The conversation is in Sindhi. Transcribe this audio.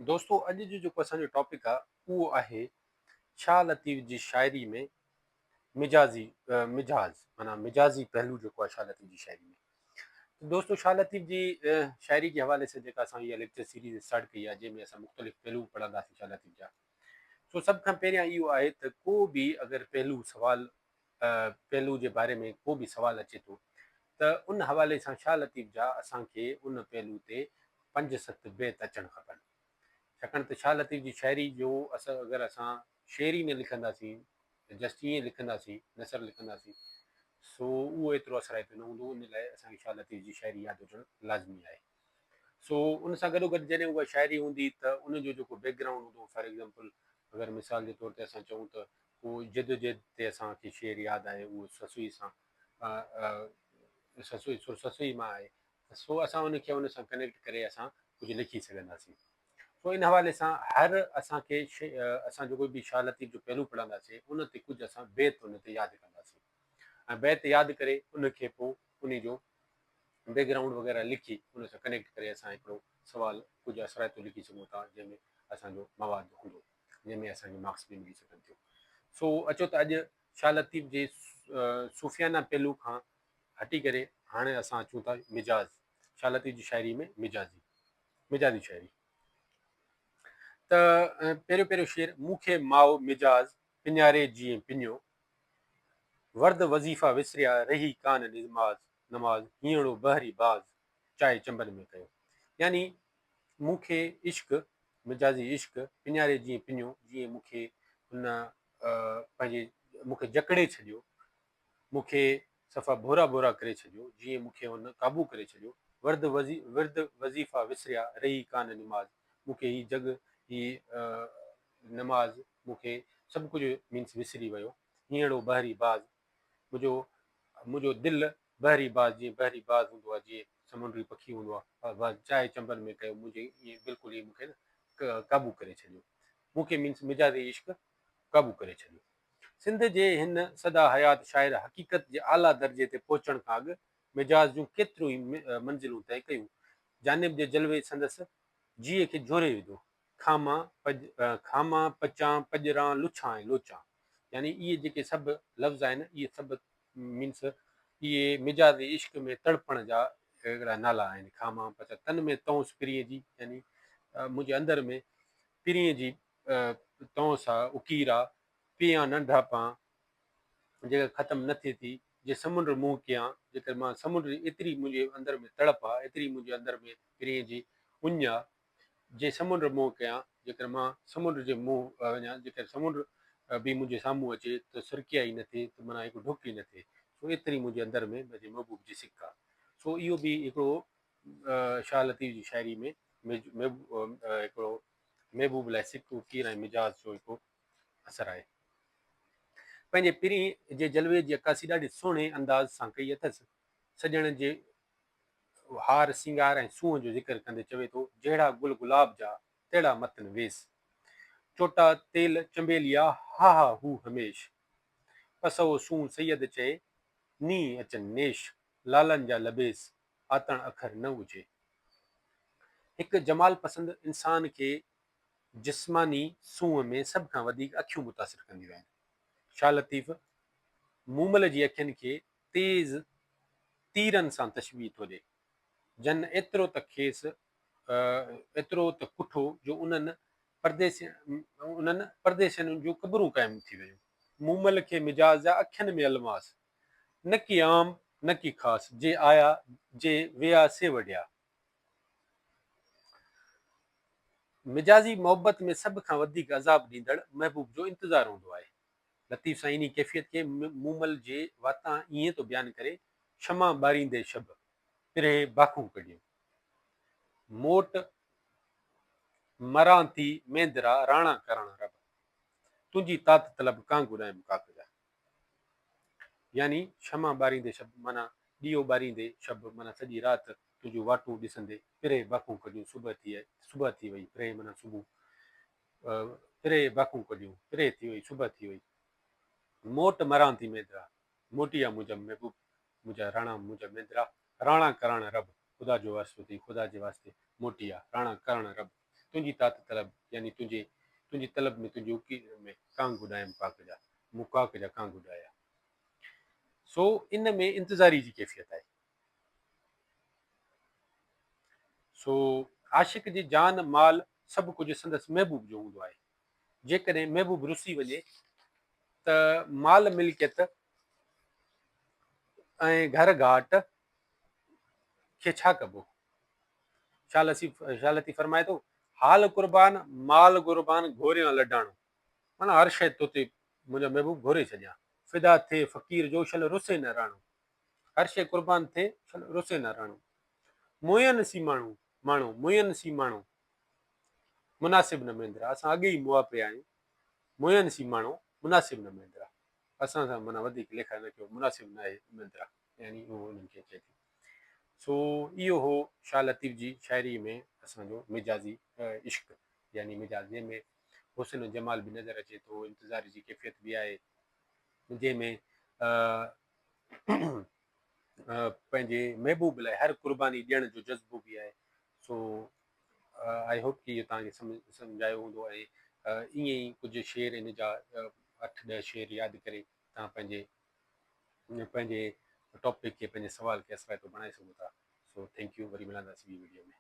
دوستو اڄ جو جيڪو اسان جو ٽاپڪ آ اهو آهي شاهه لطيف جي شاعري ۾ مجازي مجاز معنيٰ مجازي پهلو جيڪو آهي شاهه لطيف جي شاعري ۾ ته دوستو شاهه لطيف جي شاعري جي حوالي سان جيڪا اسان اها ليڪچر سيريز اسٽارٽ ڪئي آهي جنهن ۾ اسان مختلف پهلو پڙهنداسين شاهه لطيف جا سو سڀ کان پهريان اهو آهي ته ڪو به اگر پهلو سوال پهلو جي باري ۾ ڪو به سوال اچي ٿو ته ان حوالي سان شاهه لطيف جا اسان کي ان پهلو تي پنج ست بيت اچڻ کپن. ڇاڪاڻ ته شاهه لطيف جي شاعري جو اگر اسان شعر ئي نه لکنداسين ته جسٽ ائين لکنداسين، نثر لکنداسين، سو اهو ايترو اثرائتو نه هوندو، ان لاء اسان کي شاهه لطيف جي شاعري ياد هجڻ لازمي آهي. سو ان سان گڏوگڏ جڏهن اها شاعري هوندي ته ان جو جيڪو بيڪ گرائونڊ هوندو، فار ايگزامپل اگر مثال جي طور تي اسان چئون ته ڪو جدوجهد تي اسان کي شعر ياد آهي اهو سسئي سان سسئي سر سسئي مان آهي ته سو اسان ان کي ان سان ڪنيڪٽ ڪري اسان ڪجهه لکي سگهنداسين. سو ان حوالي سان هر اسان کي اسان جيڪو به شاهه لطيف جو پهلو پڙهنداسين ان تي ڪجهه اسان بيت ان تي ياد ڪنداسين ۽ بيت ياد ڪري ان کي پوء انهي جو بيڪ گرائونڊ وغيره لکي ان سان ڪنيڪٽ ڪري اسان هڪڙو سوال ڪجهه اثرائتو لکي سگهون ٿا جنهن ۾ اسان جو مواد هوندو جنهن ۾ اسان کي مارڪس به ملي سگهن ٿيون. سو اچو ته اڄ شاهه لطيف جي صوفيانه پهلو کان هٽي ڪري هاڻي اسان اچون ٿا مجاز، شاهه لطيف جي شاعري ۾ مجازي، مجازي شاعري. ته پهريون پهريون شعر، مون کي ماء مجاز پڃاري جيئن پڃيو، ورد وظيفا وسريا رهي ڪانه نماز، نماز هينئڙو بحري باز چائي چنبن ۾ ڪيو. يعني مون کي عشق، مجازي عشق، پڃاري جيئن پڃيو، جيئن مون کي هن پنهنجي مون کي جڪڙي ڇڏيو، مون کي صفا ڀورا ڀورا ڪري ڇڏيو، جيئن مون کي هن قابو ڪري ڇڏيو، ورد ورد وظيفا وسريا، رهي ڪانه نماز، مون کي هي جڳ، هي نماز، مون کي سڀ ڪجهه مينس وسري ويو، هينئڙو بحري باز، منهنجو منهنجو دل بحري باز جيئن بحري باز هوندو آهي، جيئن سمنڊي پکي هوندو آهي، باز چاهي چنبن ۾ ڪيو، منهنجي ائين بلڪل ئي مون کي نه قابو ڪري ڇڏيو، مون کي مينس مجازي عشق قابو ڪري ڇڏيو. سنڌ جي هن سدا حيات شاعر حقيقت جي اعليٰ درجي تي پهچڻ کان اڳ مجاز جون ڪيتريون ئي منزلون طئي ڪيون. جانب جي جلوي سندس جيء کي جهوري وڌو. کامان، کامان، پچان، پڄران، لڇان ۽ لوچان يعني اهي جيڪي سڀ لفظ آهن اهي سڀ مينس اهي مجازي عشق ۾ تڙپڻ جا اهڙا نالا آهن. کامان، پچان، تن ۾ تونس پرينء جي يعني منهنجي اندر ۾ پرينء جي تونس آ، اڪير آ، پيان ننڍاپان، جيڪا ختم نه ٿئي ٿي، جي سمنڊ منهن ڪيان، جيڪر مان سمنڊ جي ايتري منهنجي اندر ۾ تڙپ آ، ايتري منهنجي اندر ۾ پرينء جي اڃ آ، جي سمنڊ منهن ڪيان، جيڪر مان سمنڊ جي منهن وڃان، جيڪر سمنڊ به منهنجي سامهون اچي ته سرڪيا ئي نه ٿئي ته معنيٰ هڪ ڍڪ ئي نه ٿئي، سو ايتري منهنجي اندر ۾ منهنجي محبوب جي سڪ آ. سو اهو به هڪڙو شاهه لطيف جي شاعري ۾ هڪڙو محبوب لاء سڪ، اڪير ۽ مجاز جو هڪ اثر آهي. پنهنجي پرين جي جلوي جي عڪاسي ڏاڍي سهڻي انداز سان ڪئي اٿس. سڄڻ جي هار سينگار ۽ سونهن جو ذڪر ڪندي چوي ٿو، جهڙا گل گلاب جا، تهڙا متن ويس. چوٽا تيل چنبيليا، ها ها هو هميش. پسئو سون سيد چئي، نينهن اچن نيش. لالن جا لبيس، آتڻ اکر نه اجهي. هڪ جمال پسند انسان کي جسماني سونهن ۾ سڀ کان وڌيڪ اکيون متاثر ڪنديون آهن. شاهه لطيف مومل جي اکين کي تيز تيرن سان تشبيهه ٿو ڏئي، جن ايترو ته کيس ايترو ته ڪٺو جو انهن انهن پرديسين جون قبرون قائم ٿي ويون. مومل کي مجاز جا اکين ۾ الماس، نه ڪي عام نه ڪي خاص، جي آيا جي ويا سي وڍيا. مجازي محبت ۾ سڀ کان وڌيڪ عذاب ڏيندڙ محبوب جو انتظار هوندو آهي. لطيف سائين انهي ڪيفيت کي مومل جي واتان ائين ٿو بيان ڪري، شمع ٻاريندي شب، پرهي باکون ڪڍيون. موٽ مران ٿي مينڌرا، راڻا ڪرڻ رب. تنهنجي تات طلب ڪانگ اڏايم ڪاڪ جا. يعني شمع ٻاريندي شب معنيٰ ڏيئو ٻاريندي شب معنيٰ سڄي رات تنهنجون واٽون ڏسندي پرهه باکون ڪڍيون صبح ٿي صبح ٿي وئي پرهه معنيٰ صبح پرهه باکون ڪڍيون پرهه ٿي وئي صبح ٿي وئي موٽ مران ٿي مينڌرا موٽي آ منهنجا محبوب منهنجا راڻا منهنجا مينڌرا راڻا ڪراڻ رب خدا جو واسطو اٿئي خدا جي واسطي موٽي آ راڻا ڪراڻ رب. تنهنجي تات طلب يعني تنهنجي تنهنجي طلب ۾ تنهنجي اڪير ۾ ڪانگ اڏايم ڪاڪ جا، مون ڪاڪ جا ڪانگ اڏايا. سو ان ۾ انتظاري جي ڪيفيت آهي. سو عاشق جي جان، مال سڀ ڪجهه سندس محبوب جو هوندو آهي. جيڪڏهن محبوب رسي وڃي ته مال ملڪيت ۽ گهر گهاٽ کي ڇا ڪبو؟ شاھ لطيف فرمائي ٿو، حال قربان، مال قربان، گهوريان لڊاڻو. معنيٰ هر شيء توتي منهنجا محبوب گهوري ڇڏيان. فدا ٿئي فقير جو شل رسي نه راڻو. هر شيء قربان ٿئي شل رسي نه راڻو. موئن سي ماڻهو، ماڻهو، موئن سي ماڻهو. مناسب نه ميندرا، اسان اڳي ئي مئا پيا آهيون. موئن سي ماڻهو، مناسب نه ميندرا. اسان سان معنيٰ وڌيڪ ليکا نه ڪيو، مناسب ناهي ميندرا. يعني اهو انهن کي چئي ٿي. سو اهو هو شاهه لطيف جي شاعريء ۾ اسان جو مجازي عشق يعني مجاز جنهن ۾ حسن و جمال به نظر اچي ٿو، انتظار جي ڪيفيت به آهي، جنهن ۾ پنهنجي محبوب لاء هر قرباني ڏيڻ جو جذبو به آهي. سو I hope ڪي اهو توهان کي سمجهايو هوندو ۽ ائين ئي ڪجهه شعر ان جا اٺ ڏهه شعر ياد ڪري توهان پنهنجي پنهنجي ٽاپڪ کي پنهنجي سوال کي اثرائتو بڻائي سگهو ٿا. سو thank you وري ملنداسين ٻي وڊيو ۾.